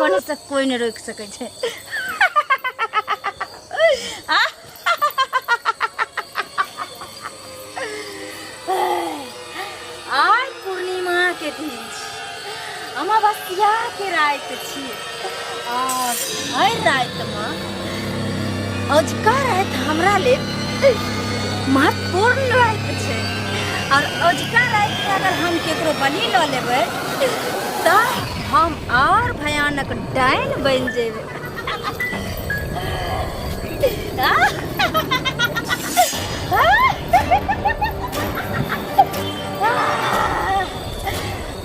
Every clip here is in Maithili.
बने से कोई नहि रोकि सकै छै। आइ पूर्णिमा के दिन छी, अमावस्या के राति छी और एहि रातिमे, अजुका राति हमरा लेल महत्वपूर्ण राति छै और अजुका रातिमे अगर हम केकरो बलि लऽ लेबै तऽ हम और भयानक डाइन बनि जेबै।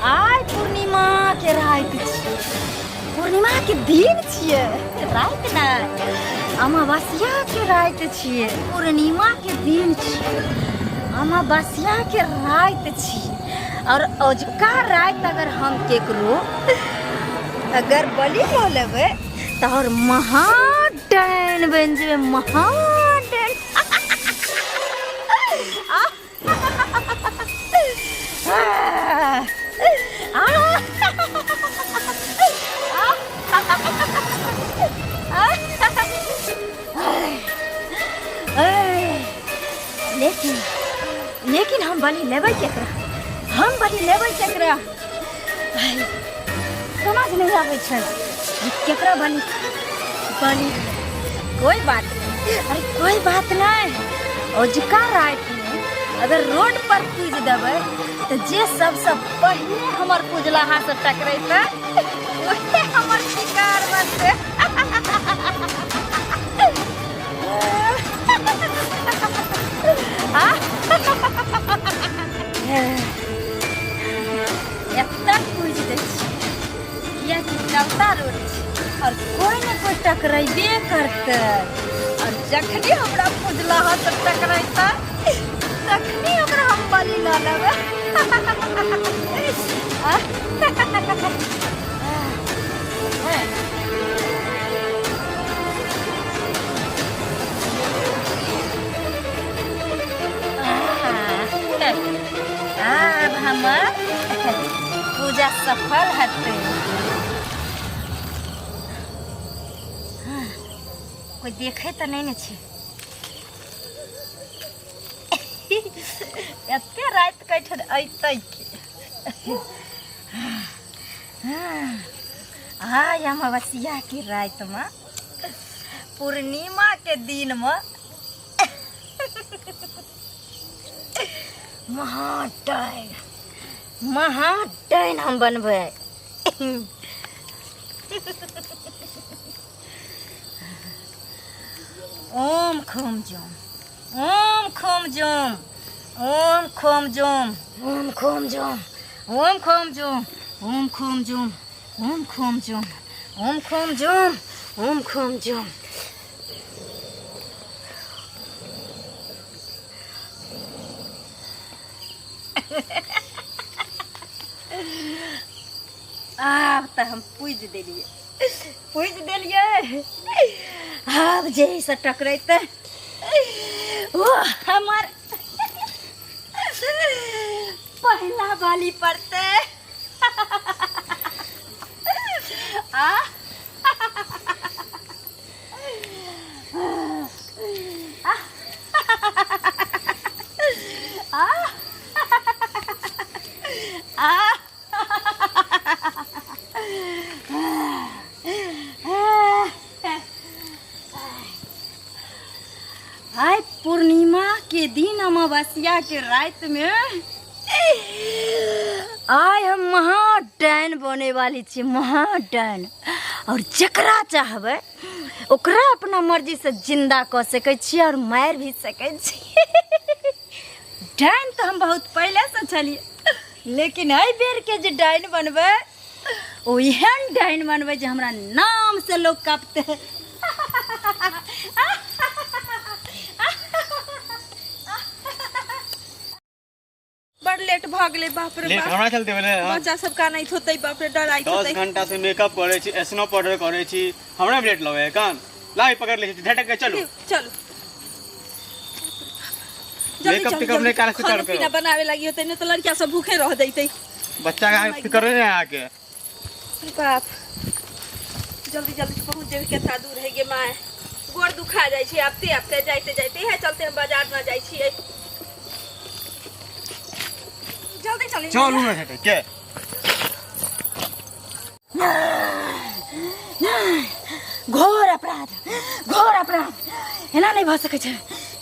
आइ पूर्णिमा के राति छियै, पूर्णिमा के दिन छियै, राति नहि, अमावस्या के राति छियै, पूर्णिमा के दिन छियै, अमावस्या के राति छियै और अजुका राति अगर हम केकरो अगर बलि लऽ लेबै तऽ और महा डाइन बनि जेबै, महा डाइन। लेकिन लेकिन हम बलि लेबै केकरा? हम बलि लेबै केकरा? समझ नहीं आबै छै जे केकरा बलि बलि। कोई बात नहीं, अरे कोई बात नहीं। अजुका रातिमे अगर रोड पर पूज देबै तऽ जे सबसँ पहिने हमर पूजलाहा से टकरेतै ओहे हमर शिकार बनतै। एतऽ पूजि दै छी कियाकि चलता रोड छै और कोई ने कोई टकरेबे करतै और जखनी हमरा पूजलाहा से टकरेतै तखनी ओकरा हम बलि लऽ लेबै। आब हमर पूजा सफल हेतै। कोई देखे तऽ नहि ने छै। एते राति कैठन अयतै के? आइ अमावस्या के रातिमे, पूर्णिमा के दिनमे महाडाइन, महाडाइन हम बनबै। ओम खोम जोम, ओम खोम जोम, ओम खोम जोम, ओम खोम जोम, ओम खोम जोम, ओम खोम जोम, ओम खोम जोम, ओम खोम जोम, ओम खोम जोम। आब तऽ हम पूजि देलियै, पूजि देलियै। आब जे से टकरेतै ओ हमर पहिला बाली पड़तै। आ आइ पूर्णिमा के दिन, अमावस्या के रात में आइ हम महाडाइन बने वाली छी, महाडाइन। और जकरा चाहबै ओकरा अपना मर्जी से जिंदा कऽ सकै छी और मारि भी सकै छी। डाइन तऽ हम बहुत पहिलेसँ छलियै, लेकिन एहि बेरके जे डाइन बनबै ओ एहन डाइन बनबै जे हमरा नाम से लोग काँपतै। बड़ लेट भऽ गेलै, बाप रे लेट बाप। हमरा चलते भेलै हँ। बच्चा सब कानैत होतै, बाप रे, डराइत 10 होतै। घंटा से मेकअप करै छी, स्नो पाउडर करै छी, हमरा भी लेट लगै है कान लाई पकड़ लै छी, झटक के चलू। चलू जल्दी। मेकअप चलू तेकअप जल्दी। नहि काल्हि से खाना करबै। पीना बनावे लागी होतै, नहि तऽ लड़किया सब भूखे रह जैतै। बच्चा के फिकर नहीं है आके। बाप। जल्दी जल्दी पहुँच जेबै। केतना दूर है गे माय, गोड़ दुखा जाइ छै आबते आबते जाइते जाइते। इएह चलते हम बाजार न जाइ छियै। जल्दी चली। चलू ने हेतै के। घोर अपराध, घोर अपराध, एना नहि भऽ सकै छै।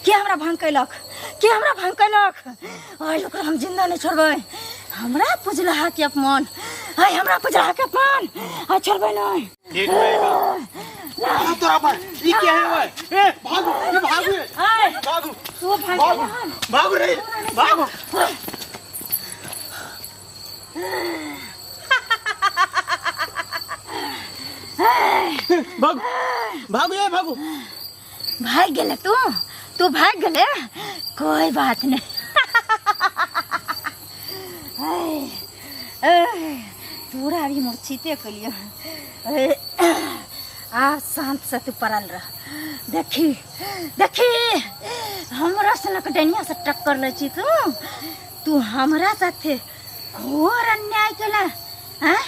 के हमरा भंग कयलक? के हमरा भंग कयलक? आइ ओकरा हम जिन्दा नहि छोड़बै। हमरा पुजलाहा के अपमान, आइ हमरा पुजलाहा के अपमान, आइ छोड़बै नहि। ठीक रहेगा तोरा पर ई के है ओए? ए भागू, ए भागू, ए आइ भागू, तू भंग भागू, कयलहन। भागू रे भागू। भागू भागू ए भागू। भाग गेले तू, तू भाग गेले, कोई बात नहीं। तोरा अभी मूर्छिते कलियो। आब शांत से तू पड़ल रह। देखी देखी, हमरा सनक डनिया से टक्कर लै छी तू। तू हमरा साथे घोर अन्याय केला हैं?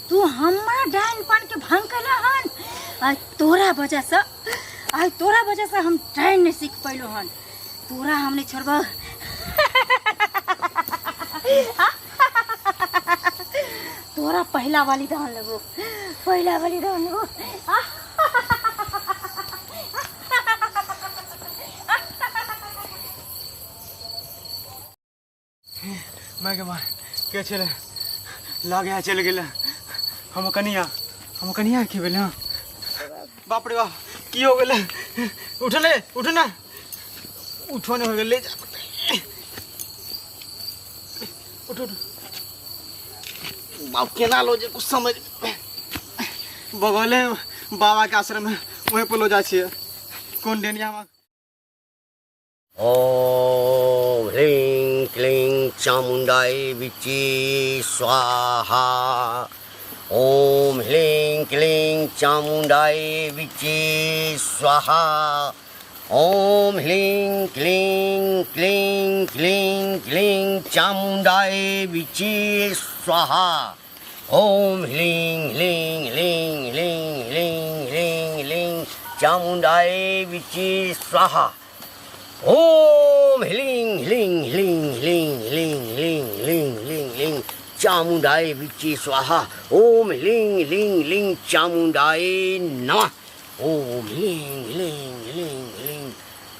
तू हमरा डाइन पान के भंग केला हन। आ तोरा वजह से, आइ तोरा वजह से हम डाइन नहीं सीख पैलो हन। तोरा हम नहीं छोड़ब। तोरा पहला बलिदान लेबो, पहला बलिदान लेबो। मैं के मार के चले लागे चल गेल। हम कनिया, हम कनिया की भेल? बाप रे बाप, की हो गेल? उठले, उठ ना, उठो नहीं हो गेल, ले जा। उठ उठ बाप, केना लो जे कुछ समझ। बगले बाबा के आश्रम है, वहीं पर लो जा छियै। कोन डेनिया में? ओम ह्रीं क्लीं चामुंडाय विच्चे स्वाहा। ओम ह्रीं क्लीं चामुंडाय विच्चे स्वाहा। ओम ह्रीं क्लीं क्लीं क्लीं क्लीं चामुंडाय विच्चे स्वाहा। ओम ह्रीं ह्रीं ह्रीं ह्रीं ह्रीं ह्रीं ह्रीं चामुंडाय विच्चे स्वाहा। ओम ह्रीं ह्रीं ह्रीं ह्रीं ह्रीं ह्रीं ह्रीं ह्रीं ह्रीं चामुंडाय विच्चे स्वाहा। ओम ह्रीं ह्रीं ह्रीं चामुंडाय नमः। ओम ह्रीं ह्रीं ह्रीं ह्रीं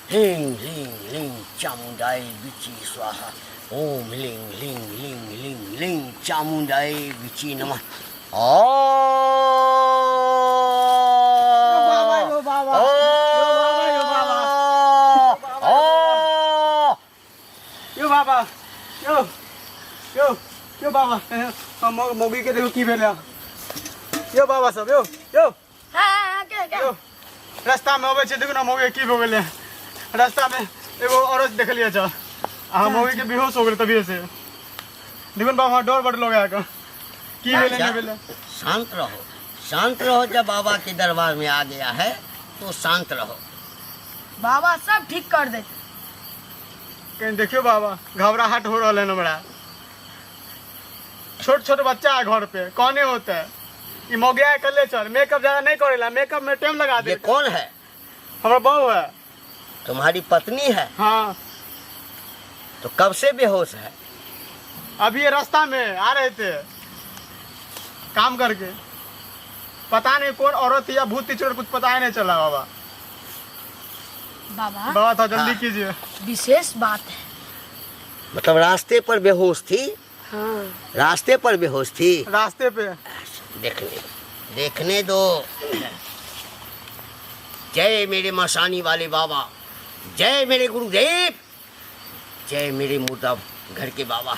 ह्रीं ह्रीं ह्रीं चामुंडाय विच्चे स्वाहा। ओम ह्रीं ह्रीं ह्रीं ह्रीं ह्रीं चामुंडाय विच्चे नमः। बाबा यो बाबा, यो बाबा, यो बाबा, यो बाबा, यो यो यो बाबा, हम मौगी के देखो की भेल। यो बाबा सब, यो यो हाँ, के के यो रास्ता में अबै छै, देखो ना मौगी की भऽ गेलै। रास्ता में एगो औरत देखलियै छ, आ मौगी के बेहोश हो गेलै तभिए से। देखो ना बाबा, डर बड लगे के की भेलै नहीं भेलै। शांत रहो, शांत रहो। जब बाबा के दरबार में आ गया है तो शांत रहो। बाबा सब ठीक कर दे। कहीं देखियो बाबा, घबराहट हो रहा है हमरा। छोट छोट बच्चा है घर पे, कौने होता है ई मौगिया कले चल। मेकअप ज्यादा नहीं करेला, मेकअप में टाइम लगा दे। ये कौन है? हमारा बहू है। तुम्हारी पत्नी है? हाँ। तो कब से बेहोश है? अभी ये रास्ता में आ रहे थे काम करके, पता नहीं कौन औरत थी या भूत थी, कुछ पता ही नहीं चला बाबा। बाबा बाबा था जल्दी हाँ। कीजिए। विशेष बात है। मतलब रास्ते पर बेहोश थी? हाँ। रास्ते पर बेहोश थी? रास्ते पे। देखने देखने दो। जय मेरे मसानी वाले बाबा, जय मेरे गुरुदेव, जय मेरे मुर्दा घर के बाबा,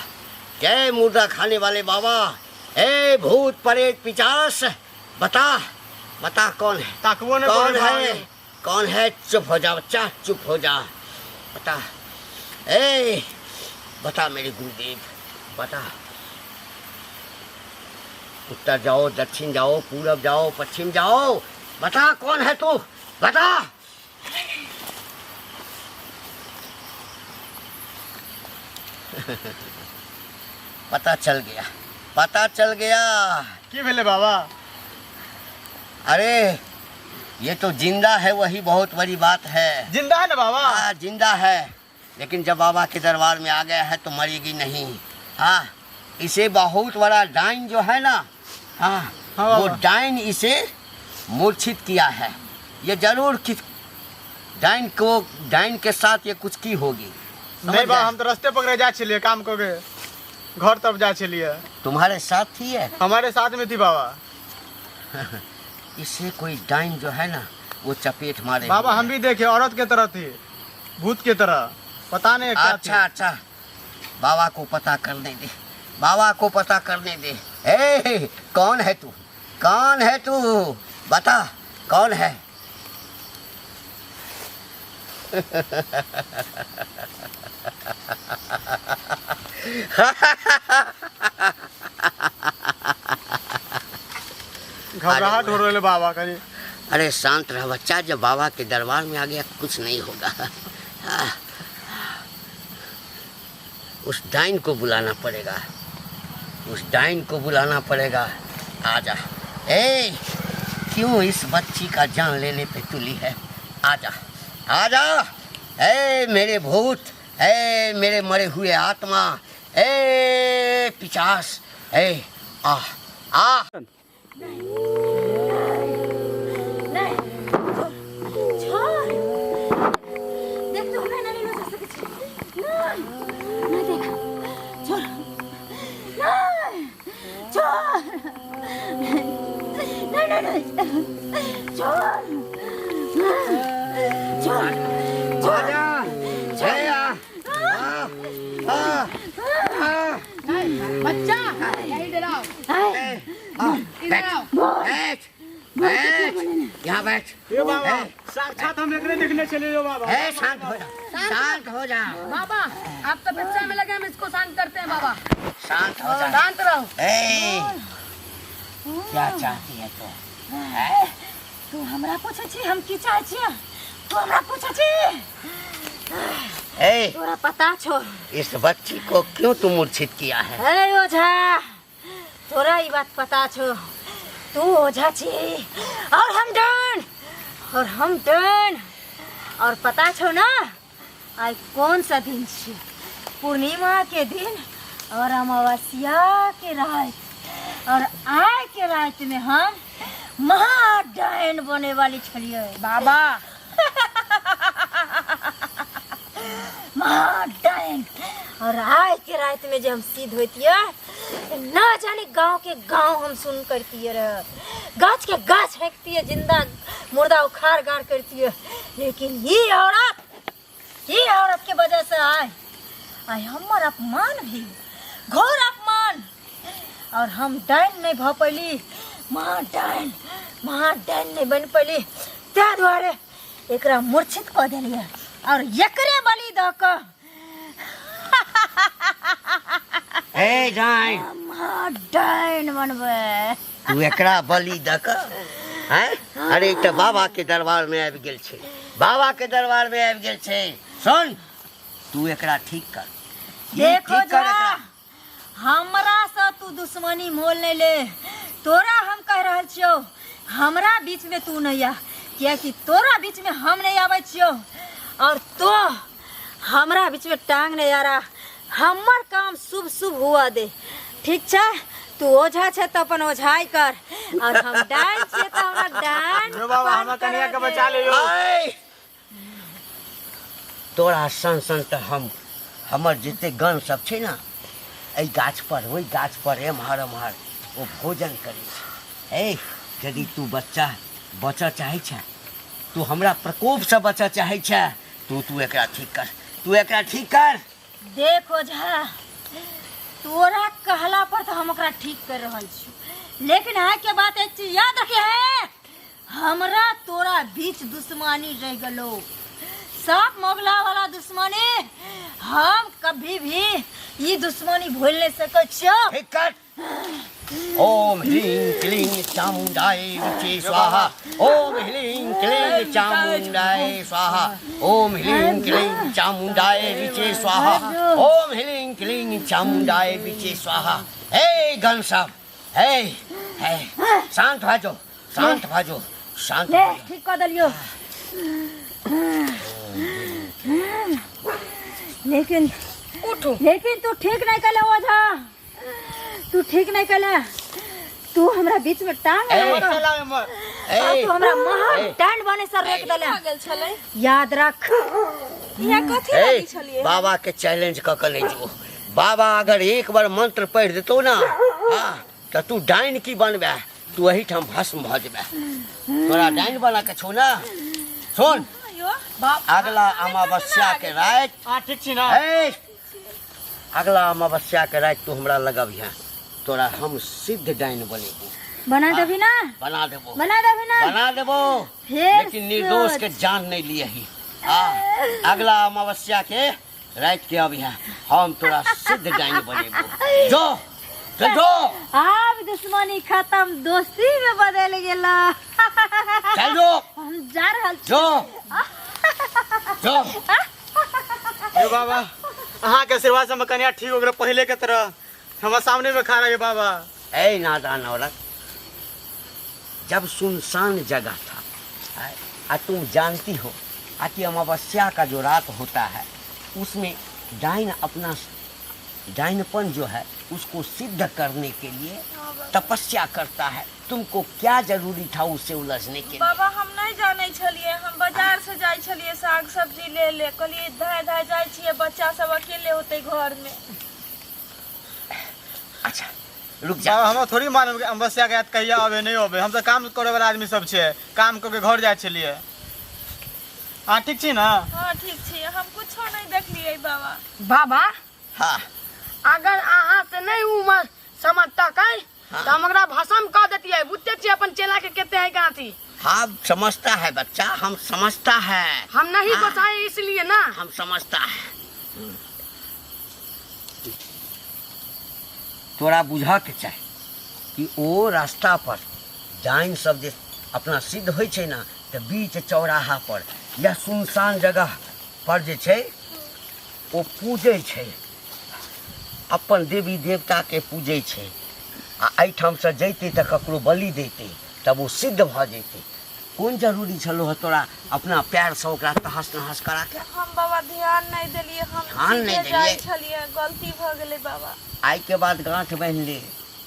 जय मुर्दा खाने वाले बाबा। ए भूत परेत पिचास, बता बता कौन है? ताकबो नहीं कौन करे है? बाबा। कौन है? चुप हो जा बच्चा, चुप हो जा। बता, ए बता मेरे गुरुदेव, बता। उत्तर जाओ, दक्षिण जाओ, पूरब जाओ, पश्चिम जाओ, बता कौन है तू, बता। पता चल गया, पता चल गया। की भेलै बाबा? अरे ये तो जिंदा है, वही बहुत बड़ी बात है। जिंदा है ना बाबा? हाँ जिंदा है, लेकिन जब बाबा के दरबार में आ गया है तो मरेगी नहीं। हाँ इसे बहुत बड़ा डाइन जो है ना, हाँ हाँ वो बाबा। डाइन इसे मूर्छित किया है। ये जरूर किस डाइन को, डाइन के साथ ये कुछ की होगी। समझ नहीं बाबा, गए? हम तो रास्ते पकड़े जा छलिए काम करके, घर तरफ जा छलिए। तुम्हारे साथ थी है? हमारे साथ में थी बाबा। इसे कोई डाइन जो है ना वो चपेट मारे। बाबा हम भी देखे, औरत के तरह थी, भूत के तरह, पता नहीं क्या थी। अच्छा अच्छा, बाबा को पता करने दे, बाबा को पता करने दे। ए कौन है तू, कौन है तू, बता कौन है? घबराहट हो रहा बाबा कहीं। अरे शांत रह बच्चा, जब बाबा के दरबार में आ गया कुछ नहीं होगा। उस डाइन को बुलाना पड़ेगा, उस डाइन को बुलाना पड़ेगा। आजा, ए क्यों इस बच्ची का जान लेने पे तुली है? आजा आजा, ए मेरे भूत, ए मेरे मरे हुए आत्मा, ए पिचास, ए आ आ। नहीं छोड़, देख तो हमरा नहीं जा सकै छी। नहीं नहीं देख, छोड़, नहीं छोड़, नहीं नहीं नहीं छोड़, छोड़ छोड़। आजा, ए आ आ आ आ। बच्चा नहीं डराओ, इधर आओ। बैठ बैठ, यहाँ बैठ। ये बाबा साक्षात हम एकरे देखने चले जो बाबा। ए शांत हो जा, शांत हो जा, बाबा आप तो बच्चा में लगे, हम इसको शांत करते हैं बाबा। शांत हो जा, शांत रहो। ए क्या चाहती है तू? तू हमरा पूछै छी हम की चाहै छियै? तू हमरा पूछै छी? ए तोरा पता छौ इस बच्ची को क्यों तू मूर्छित किया है? हे ओझा, तोरा ई बात पता छौ, तू ओझा छी और हम डन, और हम डन। और पता छौ ना आइ कौन सा दिन छी? पूर्णिमा के दिन और अमावस्या के रात, और आइ के रात में हम महाडाइन बने वाली छलियै बाबा। महाडाइन। और आइ के रात में जे हम सिद्ध होतियै ना जाने गांव के गांव हम सुन करतियै रह, गाछ के गाछ फेंकतियै, जिंदा मुर्दा उखाड़ गाड़ करतियै। लेकिन ये औरत, ये औरत के वजह से आय आय हमर अपमान भी, घोर अपमान। और हम डाइन नहीं भ पैली, महाडाइन महाडाइन नहीं बन पैली, ताहि दुआरे एकरा मूर्छित कऽ देलियै और एकरे बलि दऽ कऽ ए डाइन महाडाइन बनबै। तू एकरा बलि दऽ कऽ हैं? अरे तऽ बाबा के दरबार में आबि गेल छै, बाबा के दरबार में आबि गेल छै। सुन, तू एकरा ठीक कर, देखो ठीक कर जा, एकरा। हमरा से तू दुश्मनी मोल नहीं ले। तोरा हम कह रहल छियौ हमरा बीच में तू नहीं आ, कियाकि तोरा बीच में हम नहीं आबै छियौ और तो हमरा बीच में टांग नहीं आ रहा। हमर काम शुभ शुभ हुआ दे, ठीक छै? तू ओझा छै तऽ अपन ओझाई कर और हम डाइन छियै तऽ हमरा डाइन यो बाबा हमरा कनिया के बचा ले यो। आय! तोरा सन सन तऽ हम हमर जते गण सब छै ना, एहि गाछ पर ओहि गाछ पर एम्हर एम्हर ओ भोजन करै छै। ए यदि तू बच्चा बचऽ चाहै छै, तू हमरा प्रकोपसँ बचऽ चाहै छै, तू तू एकरा ठीक कर, तू एकरा ठीक कर। देख ओझा, तोरा कहला पर तो हम ओकरा ठीक कर रहल छी, लेकिन आइ के बात एक चीज याद रखे है, हमरा तोरा बीच दुश्मनी रह गलो, साफ मोगला वाला दुश्मनी। हम कभी भी ई दुश्मनी भूल नहीं सकै छियौ। ठीक कर। ओम ह्रीं क्लीं चामुंडाय विचे स्वाहा, ओम ह्रीं क्लीं चामुंडाय स्वाहा, ओम ह्रीं क्लीं चामुंडाय विचे स्वाहा, ओम ह्रीं क्लीं चामुंडाय विचे स्वाहा। हे गण साहब, हे हे शांत हो जाओ, शांत भऽ जो, शांत ले भऽ जो। ठीक कऽ देलियो। लेकिन उठू। लेकिन तू ठीक नहीं कले ओझा, तू ठीक नहीं कले। तू हमरा बीच में टांग ए, लगा। चल आवे मर। ए, तू हमरा महा ए, टांड बने से रोक देले। भऽ गेल छलै। याद रख। यहाँ कथी ए, लागै छलियै? बाबा के चैलेंज कऽ के नहि जो। बाबा अगर एक बार मंत्र पढ़ि देतौ ना, हाँ, तऽ तू डाइन की बनबे, तू एहिठाम भस्म भऽ जेबे। तोरा डाइन बना के छौ ना। सुन, अगला अमावस्या के राति, आ ठीक छी ना? ए, अगला अमावस्या के राति तू हमरा लगबिहे, तोरा हम सिद्ध डाइन बनेबो। बना देबी ना? बना देबो। बना देबी ना? बना देबो। फेर लेकिन निर्दोष सोच। के जान नहीं लियही। आ अगला अमावस्या के राति के अबिहे, हम तोरा सिद्ध डाइन बनेबो। जो चल जो। आब दुश्मनी खत्म, दोस्ती में बदल गेला। चल जो। हम जा रहल छी। जो जो। यो बाबा, अहाँ के आशीर्वाद से हमर कन्या ठीक हो गेल पहले के तरह, हमारे सामने में खा रहे बाबा। ए नादान औरत, जब सुनसान जगह था आ तुम जानती हो आ कि अमावस्या का जो रात होता है उसमें डाइन अपना डाइनपन जो है उसको सिद्ध करने के लिए तपस्या करता है। तुमको क्या जरूरी था उससे उलझने के लिए? बाबा हम नहीं जाने छलिए, हम बाजार से जाय छलिए साग सब्जी ले ले, कहलिए धाय धाय जाय छिए, बच्चा सब अकेले होते घर में। अच्छा रुक जा। बाबा हमरा थोड़ी मालूम कि अमावस्या के रात कहिया आबे नहीं आबे, हम तो काम करे वाला आदमी सब छे, काम करके घर जाय छलिए। हाँ ठीक छी ना? हाँ ठीक छी, हम कुछो नहीं देखलिए बाबा। बाबा हाँ अगर अहाँ से नहीं उमर समझता है हाँ। तो हम ओकरा भस्म कऽ देतियै। बुझते छियै अपन चेला के कते है गाँठी। हाँ समझता है बच्चा, हम समझता है। हम नहीं हाँ। गोसाए इसलिए ना। हम समझता है। तोरा बुझा के चाही कि ओ रास्ता पर डाइन सब जे अपना सिद्ध होइ छै ना, तऽ बीच चौराहा पर या सुनसान जगह पर जे छै ओ पूजै छै, अपन देवी देवता के पूजै छै। आ एहिठामसँ जैतै तऽ ककरो बलि दैतै, तब ओ सिद्ध भऽ जैतै। कोन जरूरी छलो हँ तोरा अपना पैरसँ ओकरा तहस नहस करा के? हम बाबा ध्यान नहीं देलिए, हम ध्यान नहीं सीधे जाइ देलिए? छलिए, गलती भऽ गेलै बाबा। आइ के बाद गाँठ बान्हि ले।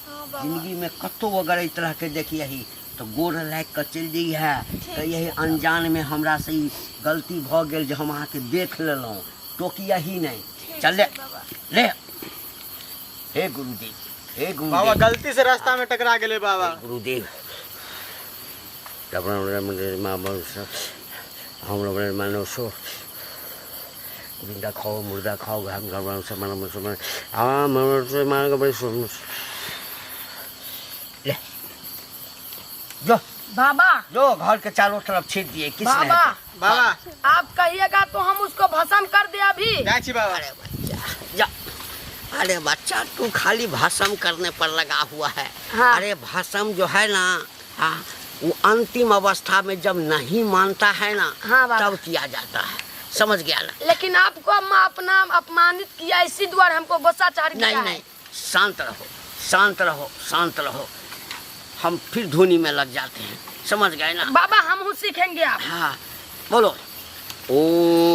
हाँ बाबा। जिंदगी में कतौ अगर एहि तरह के देखियही तऽ गोर लागि कऽ चलि जइहे, कहियही अनजान में हमरा से ई गलती भऽ गेल जे हम अहाँके देख लेलहुँ, टोकियही नहि। ठीक चल ले। छै बाबा। ले। हे गुरुदेव, हे गुरुदेव। बाबा गलती से रास्ता में टकरा गेलै बाबा। हे गुरुदेव, जिंदा खाओ मुर्दा खाओ, हम ले जो बाबा जो घर के चारों तरफ छेद दिए किस बाबा बाबा आप कहिएगा तो हम उसको भस्म कर दे अभी। जाइ छी बाबा। अरे बच्चा जा, अरे बच्चा तू खाली भस्म करने पर लगा हुआ है। हाँ। अरे भस्म जो है ना, हाँ, वो अंतिम अवस्था में जब नहीं मानता है ना, हाँ बाबा। तब किया जाता है, समझ गया ना? लेकिन आपको हम अपना अपमानित किया, इसी द्वारा हमको गुस्सा चढ़ गया नहीं है। नहीं, शांत रहो, शांत रहो, शांत रहो, हम फिर धुनी में लग जाते हैं, समझ गए ना? बाबा हम हूँ सीखेंगे आप। हाँ बोलो। ओम